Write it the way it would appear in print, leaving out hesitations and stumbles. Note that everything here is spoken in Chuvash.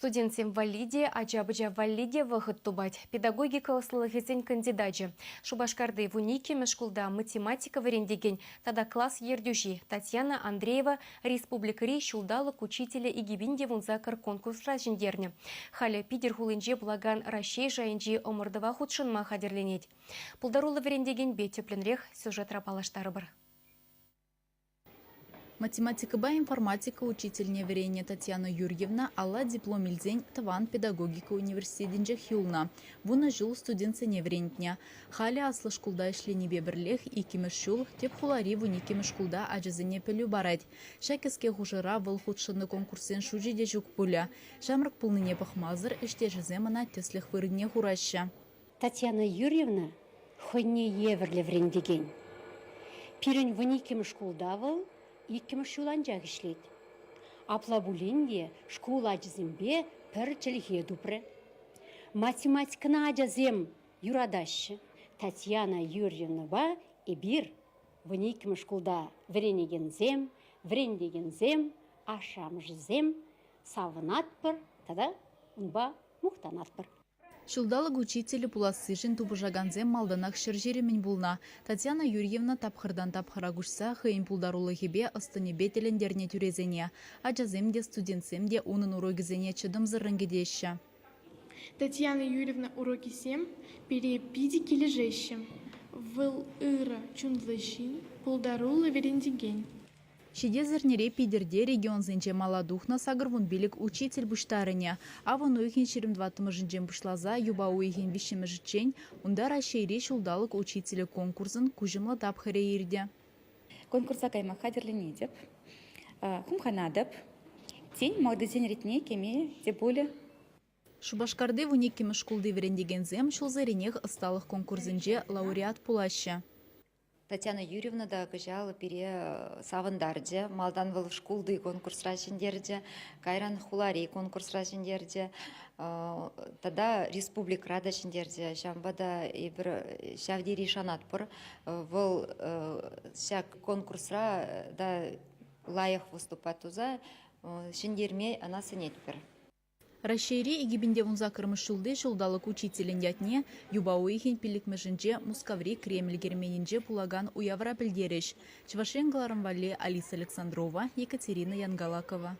Студентсем валли те, ача-пӑча валли те вӑхӑт тупать педагогика ӑслӑлӑхӗсен кандидачӗ. Шупашкарти 12-мӗш шкулта математика вӗрентекен тата класс ертӳҫи Татьяна Андреева республикӑри ҫулталӑк учителӗ 2018 конкурсра ҫӗнтернӗ. Халӗ Питӗр хулинче пулакан Раҫҫей шайӗнчи ӑмӑртӑва хутшӑнма хатӗрленет. Пултаруллӑ вӗрентекенпе тӗплӗнрех сюжетра паллаштарӑпӑр. Математикӑпа информатика учительне вӗреннӗ Татьяна Юрьевна алла диплом илсен тӑван педагогика университетӗнчех юлнӑ, 10 ҫул студентсене вӗрентнӗ. Халӗ аслӑ шкулта ӗҫленипе пӗрлех иккӗмӗш ҫул тӗп хулари 12-мӗш шкулта ачасене пӗлӳ парать. Ҫак кӗске хушӑра вӑл хутшӑннӑ конкурссен шучӗ те ҫук пулӗ. Ҫамрӑк пулнине пӑхмасӑр ӗҫтешӗсем ӑна тӗслӗх вырӑнне хураҫҫӗ. Татьяна Юрьевна хӑйне евӗрлӗ вӗрентекен. Пирӗн 12-мӗш шкулта вӑл иккӗмӗш ҫул анчах ӗҫлет. Апла пулин те шкул ачисемпе пӗр чӗлхе тупрӗ. Математикӑна ачасем юратаҫҫӗ. Татьяна Юрьевнӑпа эпир 12-мӗш шкулта вӗренекенсем, вӗрентекенсем, ашшӗ-амӑшӗсем савӑнатпӑр тата унпа мухтанатпӑр. Ҫулталӑк учителӗ пулассишӗн тупӑшакансем малтанах 120-мӗн пулнӑ. Татьяна Юрьевна тапхӑртан тапхӑра куҫса хӑйӗн пултарулӑхӗпе, ӑс-тӑнӗпе тӗлӗнтернӗ тӳресене. Ачасем те, студентсем те унӑн урокӗсене чӑтӑмсӑррӑн кӗтеҫҫӗ. Татьяна Юрьевна урокӗсем пире питӗ килӗшеҫҫӗ. Вӑл ырӑ чунлӑ ҫын, пултаруллӑ вӗрентекен. Ҫитес эрнере Питӗрте регионсенче мала тухнӑ 85 учитель пуҫтарӑнӗ. Авӑн уйӑхӗн 24-мӗшӗнчен пуҫласа юпа уйӑхӗн виҫҫӗмӗшӗччен унта Раҫҫейри ҫулталӑк учителӗ конкурсӑн куҫӑмлӑ тапхӑрӗ иртӗ. Конкурса кайма хатӗрленетӗп, хумханатӑп. Тен, малтисен ретне кӗме те пулӗ. Шупашкарти 12-мӗш шкулти вӗрентекенсем ҫулсеренех ӑсталӑх конкурсӗнче лауреат пулаҫҫӗ. Татьяна Юрьевна та кӑҫал пире савӑнтарчӗ. Малтан вӑл шкулти конкурсра ҫӗнтерчӗ, кайран хулари конкурсра ҫӗнтерчӗ, тата республикӑра та ҫӗнтерчӗ. Ҫавӑнпа та эпир ҫав тери шанатпӑр. Вӑл ҫак конкурсра та лайӑх выступать туса ҫӗнтерме ӑна сӗнетпӗр. Раҫҫейри 2018-мӗш ҫулти ҫулталӑк учителӗн ятне юпа уйӑхӗн пиллӗкмӗшӗнче Мускаври Кремль керменӗнче пулакан уявра пӗлтерӗҫ. Чӑваш Ен кӑларӑм валли Алиса Александрова, Екатерина Янгалакова.